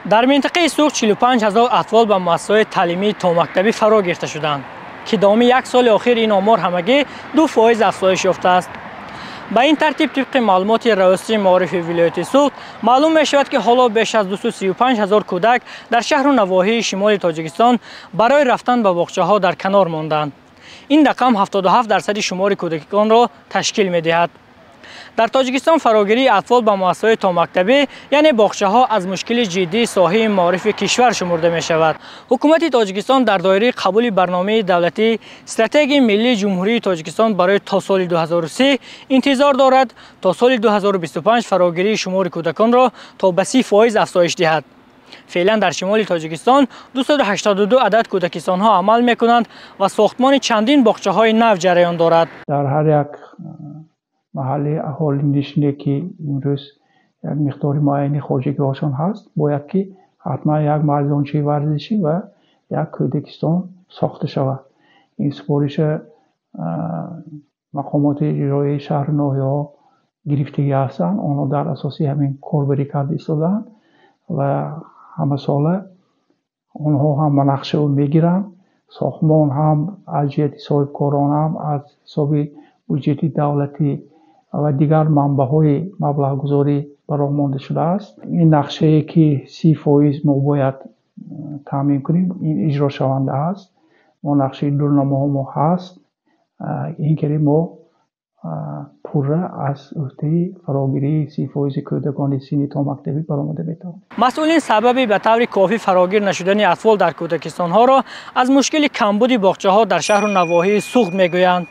Дар минтақаи Суғд 45 ҳазор атфол ба муассисаҳои таълимии томактабӣ фаро гирифта шуданд, ки давоми як соли охир ин омор ҳамагӣ 2% афзоиш ёфтааст. Ба ин тартиб, тибқи маълумоти Раёсати маорифи вилояти Суғд маълум мешавад, ки ҳоло беш аз 235 ҳазор кӯдак дар шаҳру навоҳии шимоли Тоҷикистон барои рафтан ба боғчаҳо дар канор монданд. Ин рақам 77% шумори кӯдаконро ташкил медиҳад. Дар Тоҷикистон фарогирии атфол ба муассисаҳои томактабӣ, яъне боғчаҳо, аз мушкили ҷиддии соҳаи маорифи кишвар шумурда мешавад. Ҳукумати Тоҷикистон дар доираи қабули барномаи давлатии Стратегияи миллии Ҷумҳурии Тоҷикистон барои то соли 2030 интизор дорад, то соли 2025 фарогирии шумори кӯдаконро то ба 30% афзоиш диҳад. Феълан дар шимоли Тоҷикистон 282 адад кӯдакистонҳо амал мекунанд ва сохтмони чандин боғчаҳои нав ҷараён дорад. Дар ҳар як маҳалли аҳолинишине, ки имрӯз як миқдори муайяни хоҷагиҳошон ҳаст, бояд ки ҳатман як майдончаи варзишӣ ва як кӯдакистон сохта шавад. Ин супориша мақомоти иҷроияи шаҳру ноҳияҳо гирифтагӣ ҳастанд. Онҳо дар асоси ҳамин корбарӣ карда истодаанд ва ҳамасола онҳо ҳам ба нақша мегиранд. Сохтмон ҳам аз ҷиҳати соҳибкорон, ҳам аз ҳисоби буҷети давлатӣ ва дигар манбаъҳои маблағгузорӣ ба роҳ монда шудааст. Ин нақшае, ки 30% мо бояд таъмин кунем, ин иҷрошаванда аст. Мо нақшаи дурнамоҳо мо ҳаст. Ин кери мо пурра аз ӯҳдаи фарогирии 30% кӯдакони синни томактабӣ баромада метавонем. Масъулин сабаби ба таври кофӣ фарогир нашудани атфол дар кӯдакистонҳоро аз мушкили камбуди боғчаҳо дар шаҳру навоҳии Суғд мегӯянд.